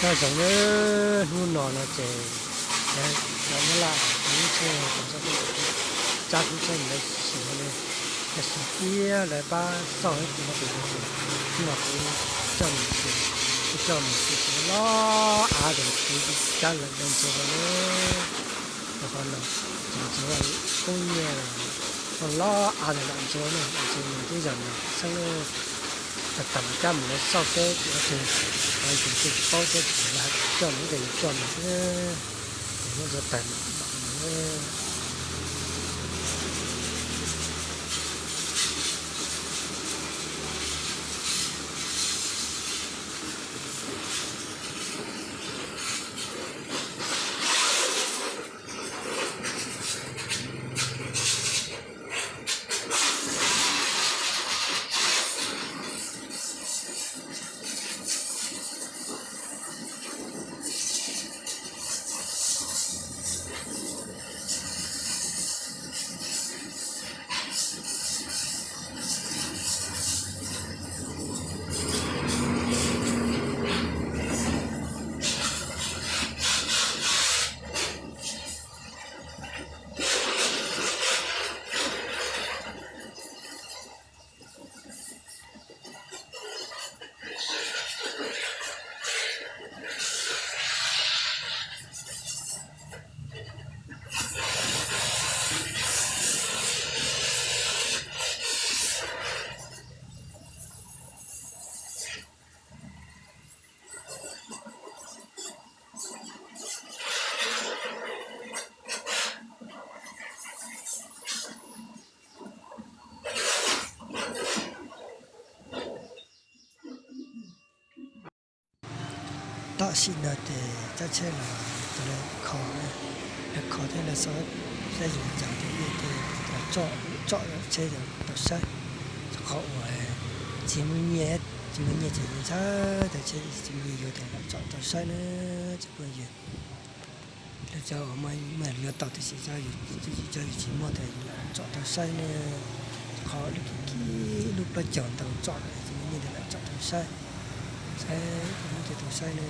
Nyob zoo na, hnub no no ces lawv nyab laj lub tsheb, tsab kub tsheb lawv sim no, lawv sim tiab lawv pab xauj ib tug no ces hnub no kuv coj mus, kuv coj mus sim loj av ces kuv cab lawv ntxuav no na. Rau qhov no ces ntxuav koob nyiaj loj av ntawm lam ntxuav no, lam ntxuav nws twb yog nws xeeb tag tag cab mus lawv xauj seb tus twg, tus twg tsis paub seb tus twg lawv hais coj mus ces yus coj mus xwb, ces muab ntxuav tag no. Tam sim no ces cab tsheb los rau lawv kho, lawv kho thiab lawv xauj saib yus cas ces yeej tsom tsom tsheb tau saib. Rau qhov uas tsis muaj nyiaj, tsis muaj nyiaj ces ntshai tau tsheb tsis muaj nyiaj yuav ces lam tsom tau saib na cov phooj ywg. Lawv cov uas muaj yuav tau tiam sis cov yus tsis muaj ces lam tsom tau saib ne. Qhov lub kiv kiv lub plaub caug ntau tsom tsis muaj nyiaj ces lam tsom tau saib, saib muaj nyiaj ces tau saib ne.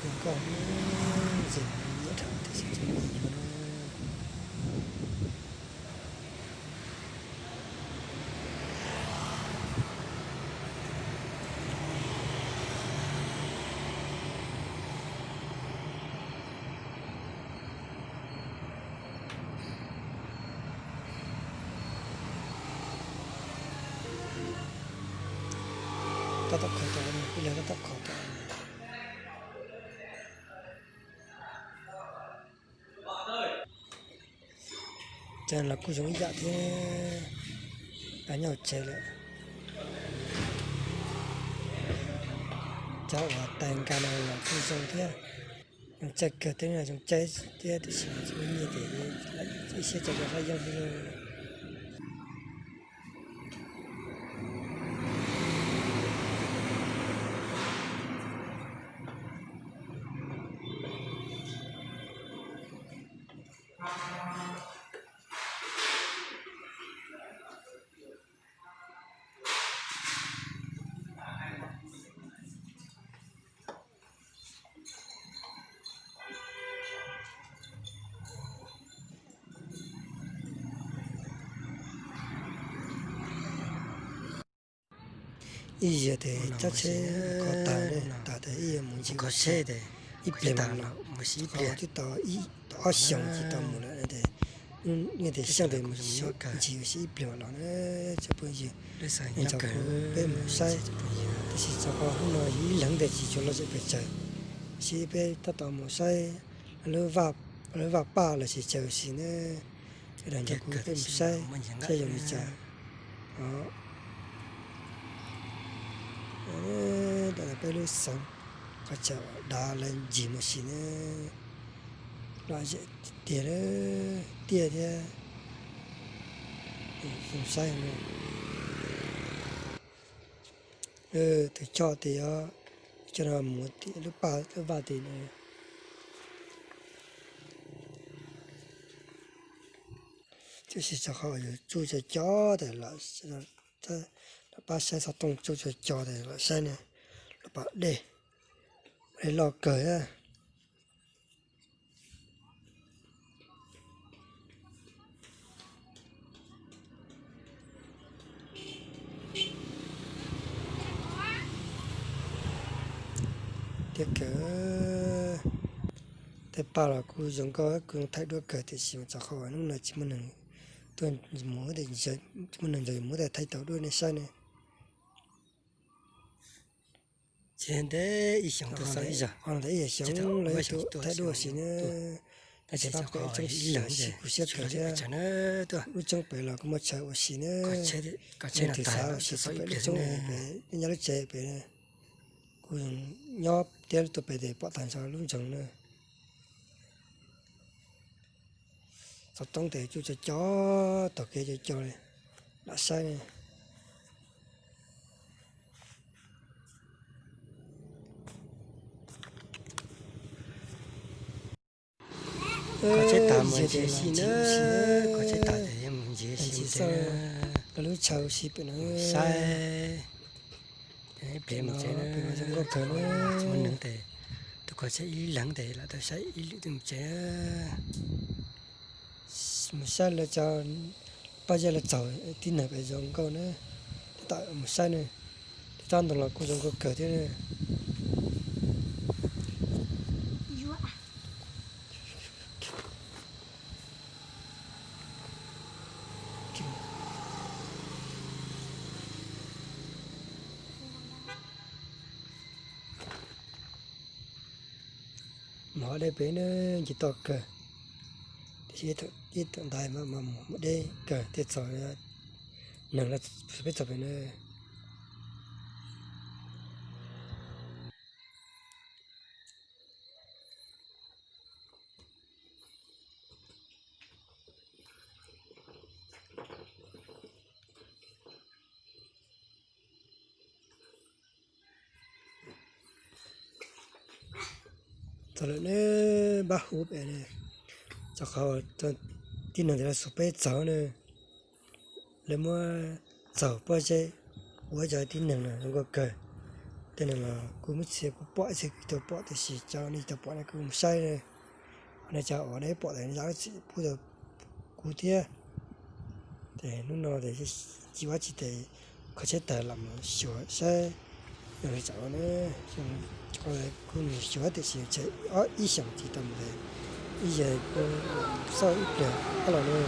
Nkauj ntxim nyiam dhau tiam sis tsis muaj nyiaj yuav na. Tab tom kho tau, ib leeg tab tom kho tau. Cov los kuj zoo ib yam thiab, nyob hauv tsev lawm. Cov uas tais nkas no los kuj zoo thiab, zoo caij kawg thiab, zoo caij thiab tiam sis tsis muaj nyiaj ces ib siab tso rau qab yeeb xwb. Ib zaug tes cab tsheb kho tag, tas tes ib zaug mus ncig kho tsheb tes ib pliag mas los, twb tau ob xyoos tsis tau mus lawm tes, ib tes xyoo tes mus ncig ua si ib pliag mas los na. Cov phooj ywg, nco kuv peb mus saib, tab sis txog qhov hnub no yus ib leeg tes tsis tshua loj zem pes tsawg, tab sis peb tab tom mus saib lub vaj paj los sis tsaws si na. Sawv daws nco kuv peb mus saib saib zoo li cas. Peb lub xeev qhov chaw dav lawv ncig mus si na, lom zem tiag, tiaj thiab. Saib tus choj tes os, coj no mus tim lub paj lub vaj tes na. Tab sis txog qhov uas yus tsuj cov cov tas los, Pab saib xov tooj tsuj co co tes lam saib ne, los pom dej, dej loj kawg thiab. Tiag kawg, tej paj los kuj zoo nkauj kuj thaij duab kawg tiam sis mas txog qhov hnub no tsis muaj neeg tuaj mus, tsis muaj neeg ntawd mus thaij tau duab nej saib ne. Ces ntev ib xyoos tuaj xauj ib zaug, ib xyoos lawv tuaj thaij duab ua si na. Tab sis pab pem tseem sib kuv siab kawg thiab. Lub tseeb pem los kuj muaj chaw ua si na. Leej twg xav ua si txog pem lub tseeb pem, nyob lub tsev pem, kuj nyob thiab tuaj pem tes pom tag nrho lub nroog na. Xov tooj tes tsuj co co, taug kev co co li, lam saib ne. Qhov tsheb tas mus ntses si na, qhov tsheb tas tes mus ntses si ntses, lub chaw ua si pem no saib. Ib pliag mus tsev na, zoo nkauj kawg na. Tsis muaj neeg tes tus kho tsheb ib leeg tes lam tau saib ib lwm twg mus tsev. Mus saib lawv cov paj zej los txaug tib neeg pem zoo nkauj na. Tab tom mus saib ne, tab tom ntoo los kuj zoo nkauj kawg thiab na. Mus hov deb pem na, nce toj kawg, tiam sis ib tawm ntaiv mas mus deb kawg thiaj txog, neeg los peb txog pem na. Txog lawm ne, pab hu pem ne, txog qhov tib neeg tes lawv xuas peb txaug na, lawv muab txaug pob zeb ua cov tib neeg no zoo nkauj kawg. Tej neeg los kuj muaj txhia kuj pom, txhia kuj tau pom tiam sis cov nej tsis tau pom no kuj mus saib na. Qhov no cov uas nej pom tes zam lub txim pub rau kuv thiab. Ces hnub no ces tsis ua tsi tes kho tsheb tas los mus xyuas saib yog li cas na. Kuj mus xyuas tiam sis tsam ob ib xyoos tsis tau mus tes ib yam xauj ib pliag ob los na.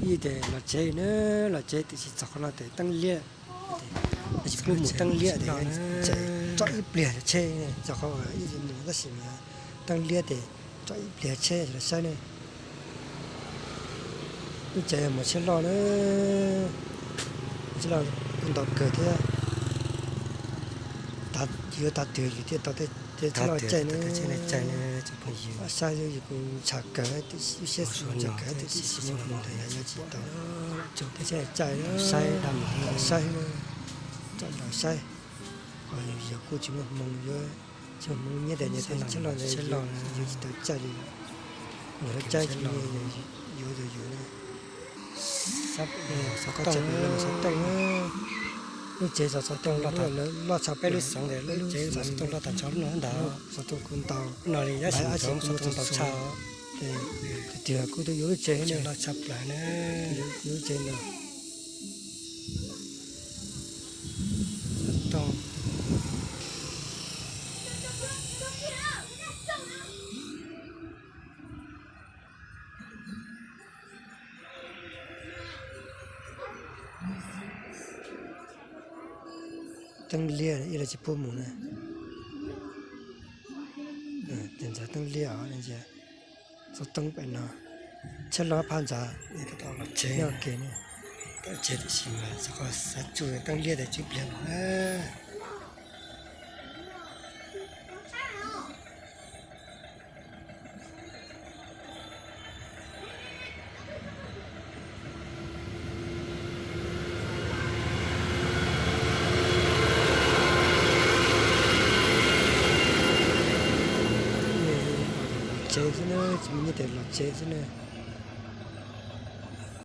Ib tes los tsev na, los tsev tiam sis txog qhov no tes teeb liab, tsis pub mus teeb liab tes, tso ib pliag tsheb, txog qhov ib mus tab sis teeb liab tes tso ib pliag tsheb los saib ne. Lub tsev mas tsheb loj na, tsheb loj kuj ntau kawg thiab. Yuav tag twg yus thiaj tau tej tsheb loj caij na. Saib yus kuj ntshai kawg, ib siab xav ntshai kawg tiam sis muaj hmoo tes yog yuav tsis tau tej tsheb caij, saib, saib, saib, kuj tsis muaj hmoo yuav, tsis muaj hmoo nyiab tes nyias tej tsheb loj ntawd yuav tsis tau caij li. Mus lawv caij tsis muaj yuav yus yus na. Xov tooj, lub tsev xov tooj loj tshaj peb lub xeev ntawd, lub tsev xov tooj loj tag nrho lub no ntag. Xov tooj kuj ntau, no li yab sim ntsoov xov tooj ntau tshaj. Tiag kuj tau yuav lub tsev loj tshaj plaws na, lub tsev ntawd. Teeb liab ib los tsis pub mus na. Tes ntxav teeb liab os, xov tooj pem no, tsheb loj phab ntxav, nyob ke ne. Tau tsev tiam sis mas xav tsuj teeb liab tes tsib pliag los na. tsev xwb na, tsis muaj nyiaj ces los tsev xwb na.